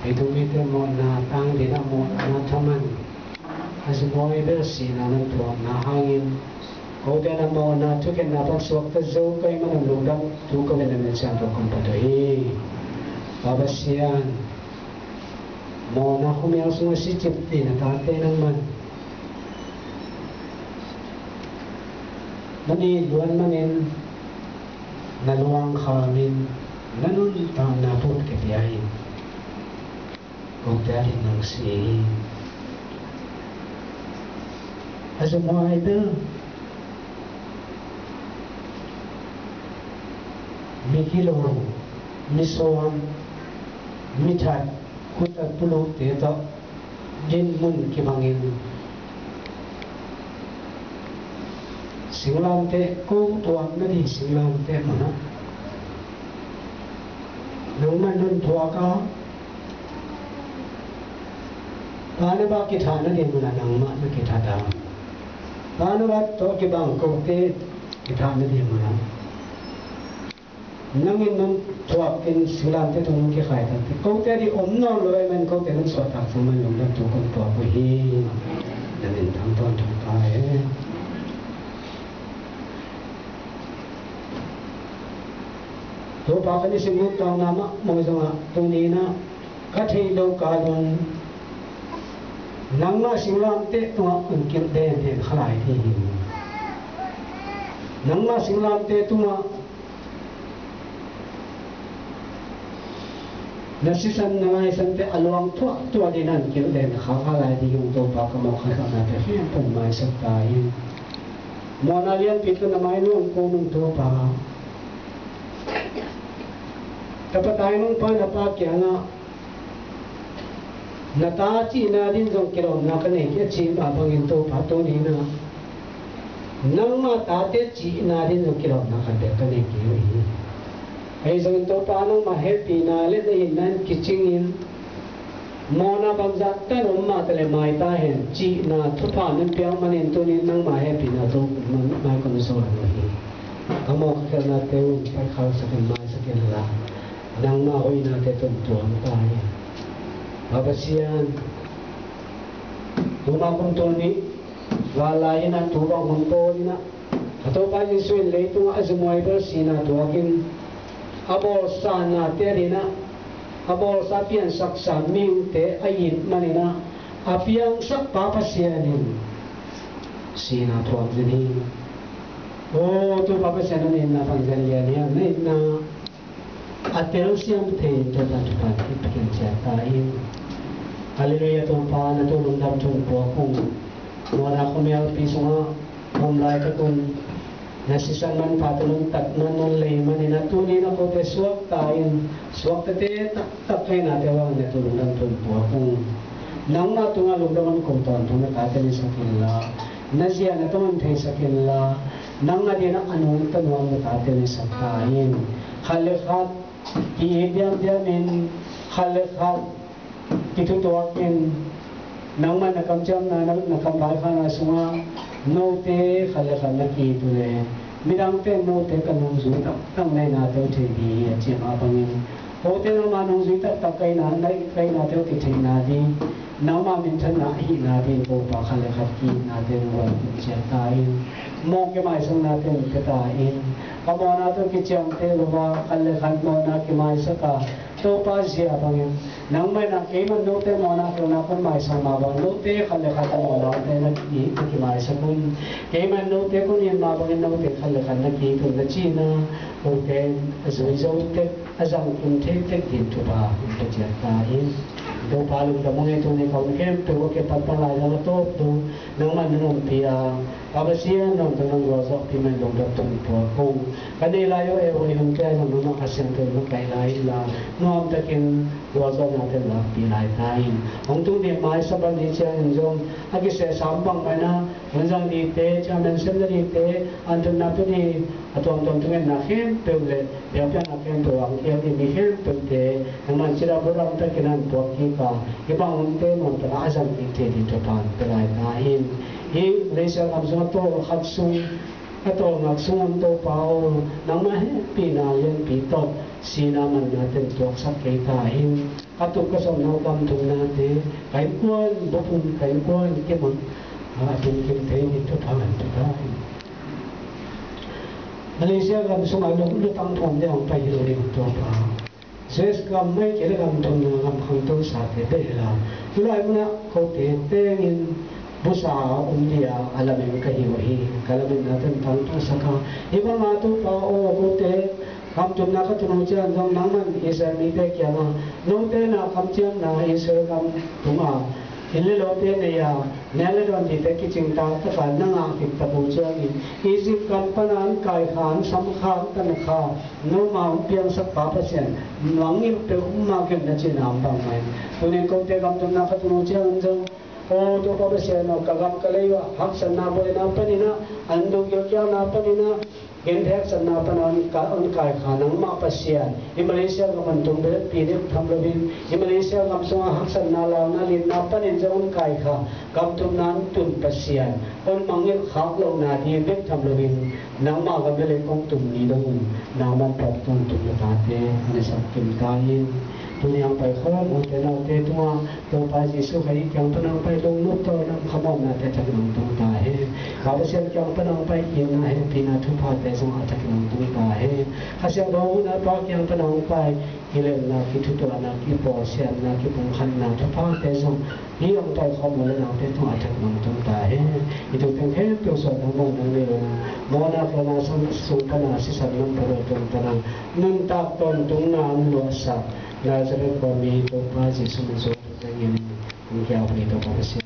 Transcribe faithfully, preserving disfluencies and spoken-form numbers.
Leitung mite mawhna tang dinah mawhna thaman a zumhuai bel sihna nan thuakna hangin kote na mawhna thukhenna pan suakta zo kei man a lungdam tu ko ve na min siang tua kong phat uh hi. Pa Pasian, mawhna khuamial sungah sicip dih na tate nangman na ni luan manin na luang khamin na nuntakna phut kipia in. Kote a ding nang si hi. A zumhuai bel mi kilo, mi suam, mi that, khut a pulukte tawh dinmun kibangin singlamteh ko tuak nading singlamteh munah nangmah nun thuak a, Barnabas kithah nading munah nangmah na kithat a, Barnabas tawh kibang kote kithah nading munah nangin nong thuak in singlamteh tungah kikhai takte kote a ding om nawn lo ahih man kote nong suahtak sung man lungdam thu kong tuak uh hi. Na min thang tawntung ta hen. Topa ka nisim nuntakna mahmah zongah tuni inah ka theih loh kalun nangmah singlamteh tungah hong kilh denhen kha lai ding hi. Nangmah singlamteh tungah na sisan na ngaisante a luang thuahtuah dingin kilh den kha kha lai ding hi. Topa ka mawh kha kha nate khempeuh maisak ta in. Mawhna lianpi tawh na mai nuam ko nung Topa. Tapa tainungpa na pa kiangah na ta cihna ding zong kilawmna ka nei kei a cih mah bangin Topa tuni inah nangmah tate cihna ding zong kilawmna khat bek ka nei kei uh hi. Ahi zongin Topa nangmah hehpihna le na itna in kicingin mawhna bangzah tan om mah ta le mai ta hen cihna thupha nan piak manin tuni nangmah hehpihna tawh mai kong zawn uh hi. Ka mawh ka khelhnate uh paikhalsak in maisak in la nangmah hoihnate tawh tuam ta hi. Pa Pasian, tuma kum tul nih gal lai inah tu bang hun pawl inah a Topa Jesuh in leitungah a zumhuai bel sihna thuakin a bawlsa nate a dinah a bawlsa piansaksa mihingte a it maninah a piangsak Pa Pasian in sihna thuak zen hi. O Topa Pasian, na itna bang zen lian hiam? Na itna a telsiam thei in Topa thupha kipia in ciat ta in. Halleluiah. Topa na thu lungdam thu puak ung. Mawhna khuamialpi sungah om laitak un na sisan manpha tawh nuntak man non lei manin a tuni na kote suakta in suaktate taktak kei nate bang na thu lungdam thu puak ung. Nangmah tungah lungdam hong ko tawntung na tate na sak inla, na zia na tawh hong theisak inla, nang a dinah a nungta nuam na tate na sak ta in. Khat le khat ki-it diamdiamin khat le khat kithutuakin nangmah na kamciamna na, na kampaikhana sungah note khat le khat na ki-it uh le midangte in note ka nungzui taktak na hi nate uh thei ding hi a ci mah bangin kote nangmah nungzui taktak ka hi na, na, ka hi nate uh kitheihna ding nangmah minthanna ahihna ding Topa khat le khat ki-itnate uh hong ciat ta in. Mawh kimaisaknate hong pia ta in. Ka mawhnate uh kiciamteh lo a khat le khat mawhna kimaisak a Topa zia bangin nangmah in ah keiman note mawhna khelhna kong maisak mah bang note khat le khat a mawhnate na ki, na kimaisak un. Keiman note kong it mah bangin note khat le khat na ki-it un na cihna kote a zui zo tek a zang kim thei tek ding thupha hong pia ciat ta in. Topa lungdam hong ei tuni ka hun khempeuh a kipat pan lai zang a tawp tu nangmah na nungpi a Pa Pasian, nuamtak nang gualzawhpih man lungdam thu puak ung. Ka nei lai uh e uh ei hun pia zong nangmah Kha Siangtho in makaih lai inla nuamtakin gualzawhnate lakpih lai ta in. Hong tung ding mai Sabbath ni ciangin zong a kisehsa bang mah inah hun zang dingte, chairman sem na dingte, an tunna pia ding a tuamtuam thungetna khempeuh le biakpiakna khempeuh ah hong khial ding mi khempeuhte nangman cidam rudam takin an puak kik a hih bang hunte nuamtak a a zang kik thei ding thupha hong pia lai ta in. Hih Malaysia gam sungah tawlkhat sung Ka tawlngak sungah Topa aw, nangmah hehpihna lianpi tawh sihna manna ten tuaksak kei ta in. Ka tup ka sawmna gam thumnate, ka innkuan bupum, ka innkuan kimang a tungkim thei in thupha hong pia ta in. Malaysia gam sungah lutang thawm deuh hong pai hi lo ding Topa. Jesu gam maipha le gam thumna gam khangto sate beh hi la. Tulai munah kote tengin busa a om ding a lamen ka hi uh hi. Ka lametna ten tangtungsak a, hih banga Topa aw, kote gam thumna ka tun uh ciang zong nangman Israel mite kiangah note na kamciamna Israel gam tungah inn le lote nei a, neu le dawn dingte kicing taktak a na ngah khit tak uh ciangin Egypt gam pana an kaikha, an samkha, an tankha, noma hong piangsak Pa Pasian, mangngilh peuhmah kei un na cihna om bang mah in. Tuni kote gam thumna ka tun uh ciangin zong, aw Topa Pasian aw, ka gam ka lei uh ah haksatna buaina panin ah, an dungkil kialna panin ah, gentheih haksatna pan a hong kaikha nangmah Pasian, hih Malaysia gam hong tung bek pi deuh tham loin, hih Malaysia gam sungah haksatna, launa, litna panin zong hong kaikha gam thumna hong tun Pasian, hong mangngilh khak lohna ding bek tham loin, nangmah gam le lei kong tun ni dong un, nangmah pawk tawntung na tate a na sak kim ta in. Tuni hong paikhawm u te naute tungah Topa Jesu Khrih kiang pan hong pai lungnop tawh nang khamawhna te a thak nong tung ta hen. Pa Pasian kiang pan hong pai itna, hehpihna, thuphate zong a thak nong tung ta hen. Kha Siangtho huhna Pa kiang pan hong pai kilemna, kithutuahna, kipawlsiatna, kipumkhatna thuphate zong hih hong paikhawm u le naute tungah a thak nong tung ta hen. Hih thu teng khempeuh suahna mawhna nei un, mawhna khelhna sung pana sisan lam pha lo tung pana nuntak tawntungna hong luahsak Nazareth khua mi Topa Jesu min suang tung tengin hong kiau pai Topa Pasian.